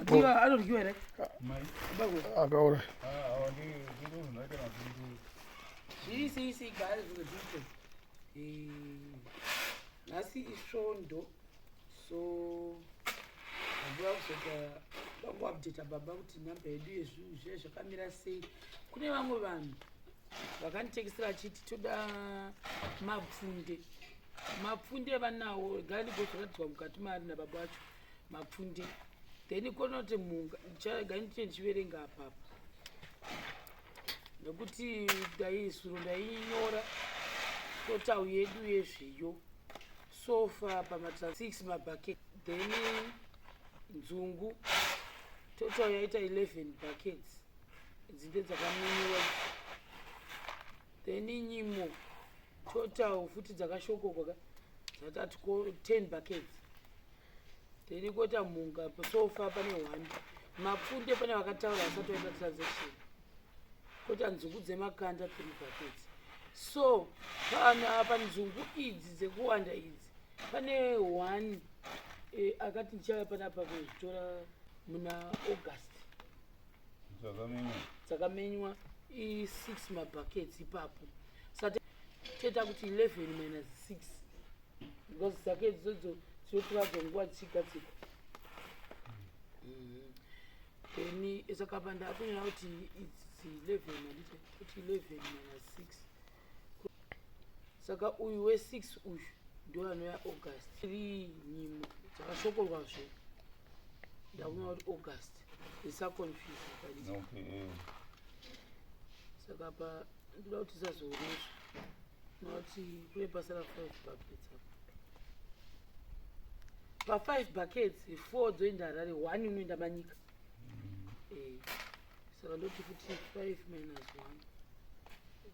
Anoryiwa here? Akaura. Zviri sei sei guys for the people. Eh, nhasi isvondo so ndauya kuzoita vangoupdata baba kuti nhamba yedu yezvinhu zviya zvakamira sei. Kune vamwe vanhu vakanditekesera achiti toda mapfunde. Mapfunde vanawo regai ndigozoratidzwa mukati maari nababa vacho mapfunde. Then konoti mhunga ndicharega ndite ndichiverenga apapa nekuti ndaisuro ndainyora total yedu yezviyo so far pamatra 6 mabucket then nzungu total yaita 11 buckets idzi ndedzakamenyiwa then nyimo total futi dzakashokokwa ka dzatati 10 buckets then koita mhunga so far pane one mapfunde pane vakataura vasati vaita transaction koita nzungu dzemakanda 3 buckets so pana panzungu idzi dzekuwanda idzi pane one eh, akati ndichauya panapa kuzvitora muna August dzakamenywa i6 mabuckets ipapo saka toita kuti 11 minus 6 because dzake idzodzo dzinotora nguva dzichigadzikwa. Then saka apa ndakunyora kuti idzi 11 handiti kuti 11 minus 6 saka uyu we6 uyu ndio anouya August 3 nyimo dzakashokorwazve ndakunyora kuti August isaconfuse panzi. Okay. Saka pa ndoda kuti isazoresva noti kune pasara 5 buckets apa pa 5 buckets 4 dzoenda Harare 1 inoenda Manyika. Eh, saka ndoti futi 5 minus 1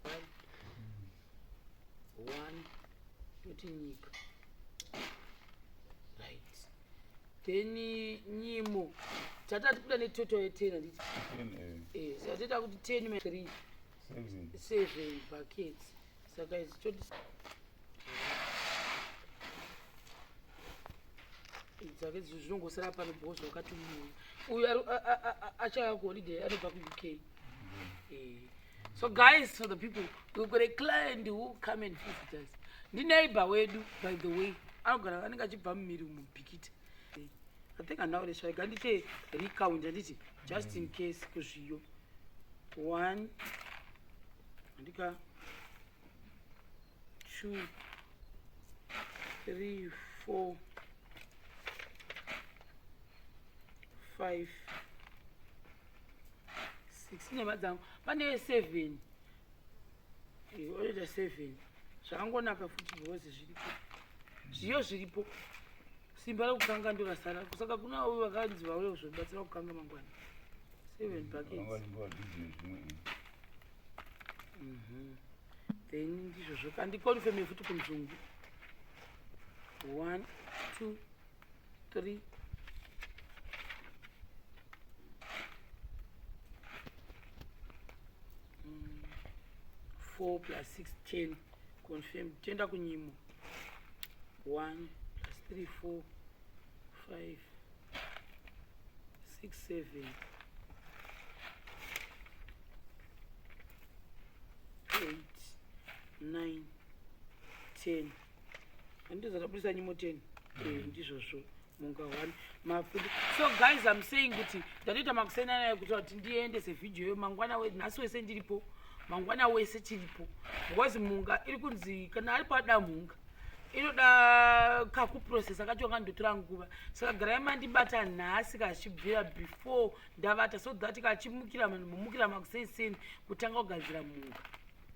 1 1 ndoti nyika right. Then nyimo tatati kuda netotal ye10 handiti? 10. Eh, saka toita kuti 10 minus 3 7. 7 buckets saka idzi toti dzake idzi zvinongosara pano because wakati uyu achauya kuholiday anobva kuUK. Eh. So guys, for the people, we've got a client who come and visit us. Ndi neighbor wedu, by the way. Anogara anenge achibva mumiri mubhikita. I think handauresva ega ndite recount handiti just in case kuzviyo. 1 handika 2 3 4 5 6 nhema dzangu pane 7 oita 7 zvakangonaka futi because zviripo zviyo zviripo simba rekukanga ndorasara saka kuna uyu vakanzi vauye kuzobatsira kukanga mangwana 7 buckets. Then ndizvozvo kandiconfirme futi kunzungu 1 2 3 4 plus 6 10 confirm. Toenda kunyimo 1 plus 3 4 5 6 7 8 9 10 handizvo zvabudisa nyimo 10. Eh, ndizvozvo munga 1 mafuta. So guys, I'm saying kuti ndatoita makuseni kuti kuti ndiendese vhidhiyo yo mangwana nhasi wese ndiripo mangwana wese tiripo because mhunga iri kunzi kana ari pada mhunga inoda kakuprocessa kacho kandotora nguva saka garai mandibata nhasi kachibvira before ndavata so that kachimukira mumukira makuseniseni kutanga kugadzira mhunga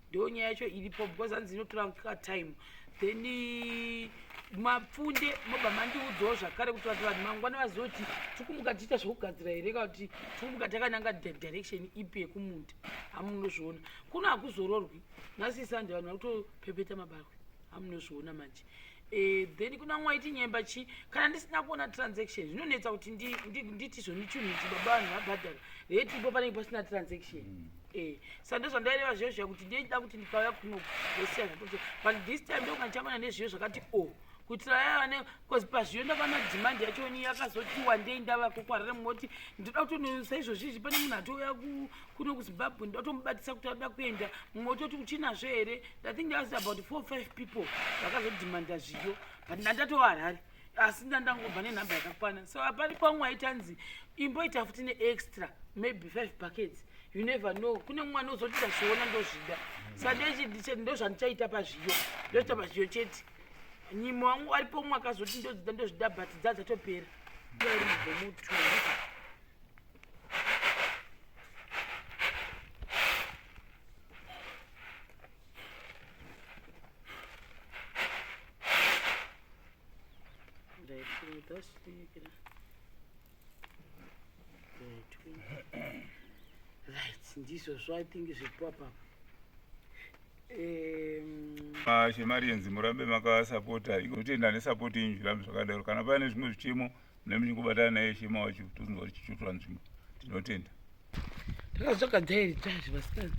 ndo nyaya yacho iripo because hanzi inotora katime. Then mapfunde mobva mandiudzawo zvakare kuti vati vanhu mangwana vazive kuti tikumuka tichiita zvekugadzira here kana kuti tikumuka takananga direction ipi yekumunda. Hamunozviona kuno hakuzororwi nhasi Sunday vanhu vari kutopepeta mabarwe hamunozviona manje. Eh, then kuna mwaiti nyemba chi kana ndisina kuona transaction zvinonetsa kuti nditi zvoni chinhu ichi baba vanhu vabhadhara rate ipo panenge pasina transaction. Eh, saka ndozvandaireva zviyo zviya kuti ndinoda kuti ndikauya kuno ndosiya zvatoto but this time ndonga ndichamana nezviyo zvakati o. Kuitira vaya vane, because pazviyo ndakaona demand yachoni yakazoti wandei. Ndavako kuHarare, moti ndoda kutonosa izvozvi izvi. Pane munhu atouya kuno kuZimbabwe, ndoda kutomubatisa kuti anoda kuenda. Mumwe ototi, "Uchinazvo here?" I think there was about four five people vakazodhimanda zviyo, but ndandatova Harare, asi ndandangobva nenhamba yakakwana. So apari pamwe aitanzi imboita futi neextra, maybe five buckets. You never know, kune mumwe anozoti, "Ndazviona, ndozvida." Saka ndo zvandichaita pazviyo, ndoita pazviyo chete. Nyimo wangu aripo, mumwe akazoti, "Ndozvida, ndozvida," but dzadzatopera iri mugomutu. Right, so that's right, right, ndizvozvo. I think zvipo apapo. Shemarians, murambe makasapota. Totenda nesapoti yenyu, zvirambe zvakadaro. Kana paine zvimwe zvichemo, mune muchingobatana naye Shema wacho, tozonzwa kuti chichotora nzvimbo. Tinotenda. Takazotsvaga diary tazvi vasikana.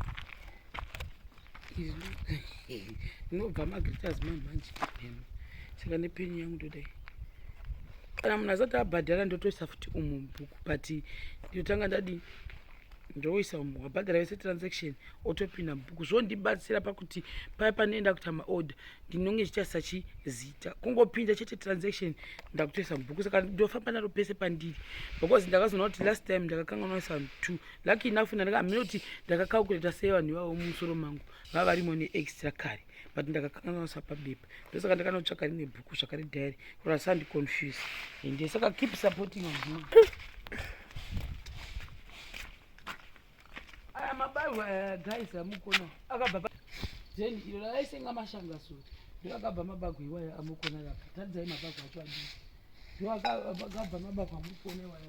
Izvi ndinobva magritters mamanje eno, saka nepeni yangu ndodai. Kana munhu asati abhadhara, ndotoisa futi umu mubhuku, but ndinotanga ndadii, ndoisa umu. Wabhadhara vese, transaction otopinda mubhuku. Zvondibatsira pakuti paya panoenda kuita maorder, ndinonge ndichitarisa chizita, kungopinda chete transaction, ndakutoisa mubhuku. Saka ndofamba naro pese pandiri, because ndakazoona kuti last time ndakakanganwa two. Lucky enough, hamene kuti ndakacalculata sei, vanhu ivavo mumusoro mangu vava varimo neextra kare, but ndakakanganwisa pabepa. Ndosaka ndakanotsvaka rimwe bhuku zvakare, diary, kuti asandiconfuse. Ende saka keep supporting vanhu. Aya mabarwa aya, guys, amukona akabva then iro raisenga mashanga, so ndo akabva mabagwa iwaya amukona rapa. Taridzai mabagwa acho adii. Ndo akabva mabagwa amukona iwaya.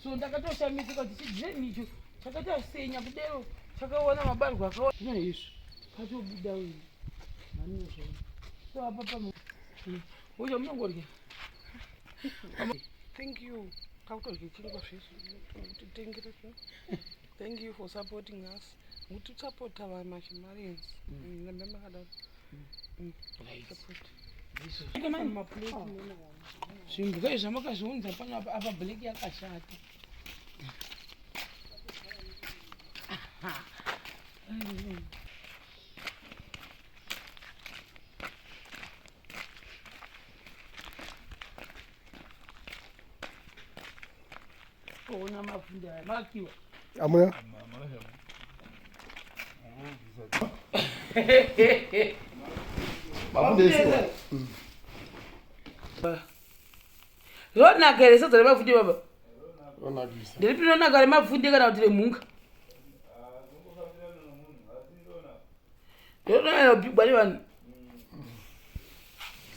So ndakatoshamisika kuti chidrain icho chakaita senya kudero chakaona mabarwa akawa zvino izvo patobuda uyu manozvaona. So apa pa ucho munongorya. Thank you. Kakutodya chingwa zveshe kutitengera. Thank you for supporting us. Mutisapota vamashemarians, rambe makadaro. Support. Maplate. Zvimbwa izvi zvamakazviunza panapa apa, black yakashata. Ona mapfunde aya makiwa. Amuya. Mapfunde esiwa. Ronaka here sadza remapfunde, baba? Ronakisa. Nderipi rinonaka, remapfunde kana kuti remhunga? Rinonyanya kubikwa nevanhu.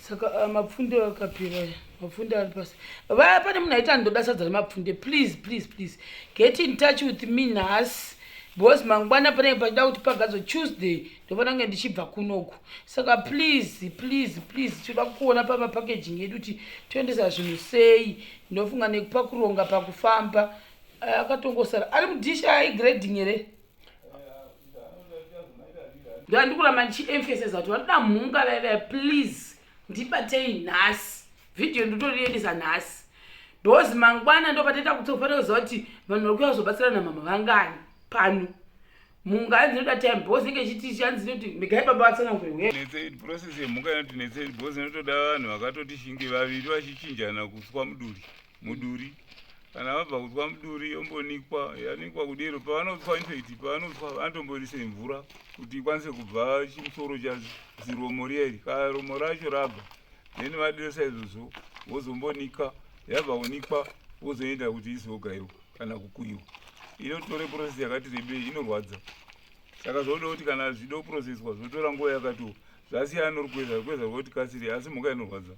Saka mapfunde akapera aya, mapfunde ari pasi vaya. Pane munhu aita, "Ndoda sadza remapfunde." Please, please, please get in touch with me nhasi, because mangwana panenge pachida kuti pagadzwe. Tuesday ndofanira kunge ndichibva kunoku. Saka please, please, please, tinoda kuona pamapackaging edu kuti toendesa zvinhu sei. Ndinofunga nekupakuronga pakufamba. Akatongosara ari mudhishi aigrading here. Ndandikuramba ndichiemphasize kuti vanoda mhunga vaivaya, please ndibatei nhasi. Vhidhiyo ndotoriendesa nhasi, because mangwana ndo patoita kuti ufanira kuziva kuti vanhu vari kuuya kuzobatsirana namama vangani pano. Mhunga hanzi inoda time, because inge ichiti hanzi inoti megai baba vatsanangure. Netse process yemhuka inoti netse, because inotoda vanhu vakatoti shinge vaviri vachichinjana kutswa muduri. Muduri kana vabva kutswa muduri, yombonikwa, yanikwa kudero. Pavanotswa, infact pavanotswa vanotomborise mvura kuti ikwanise kubva chimusoro chaziromo riya iri. Kana romo racho rabva, then vadirisa izvozvo, vozombonika. Yabva kunikwa, vozoenda kuti izogayiwa kana kukuyiwa. Inotore process yakati rebei, inorwadza. Saka zvoda kuti kana zvido kuprocesswa, zvotora nguva yakatiwo. Zvasiyana norukweza. Rukweza rwoti kasiri, asi mhuka inorwadza.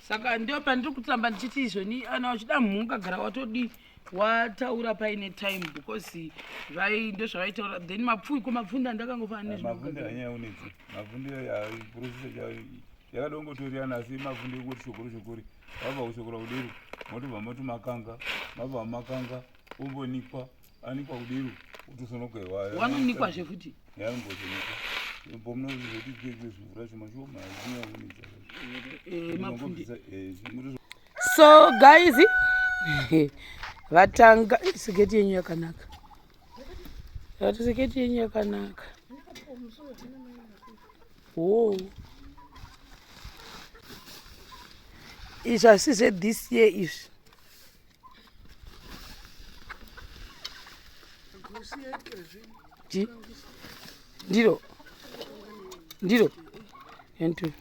Saka ndio pandiri kutamba ndichiti izvoni, ana uchida mhunga, gara watodi wataura paine time, because vai ndo zvavaitaura. Then mapfui ko mapfunde andakangofana. Mapfunde anyanya kunetsa. Mapfunde process chayo yakadongotoriyana, asi mapfunde ekuti shokori shokori, vabva kushokora kudero, motobva motomakanga. Mabva makanga, ombonikwa, anikwa kudero, otosonogayiwa. Wanonikwazve futi? Yanombotonikwa. Pomunozoti zvimvura shoma shoma hazvinyangunetsa. Mapfunde. So guys, vatanga siketi yenyu yakanaka. Vati siketi yenyu yakanaka. Oh. Izvi hasi zvethis year izvi. Ji. Ndiro. Ndiro. Into.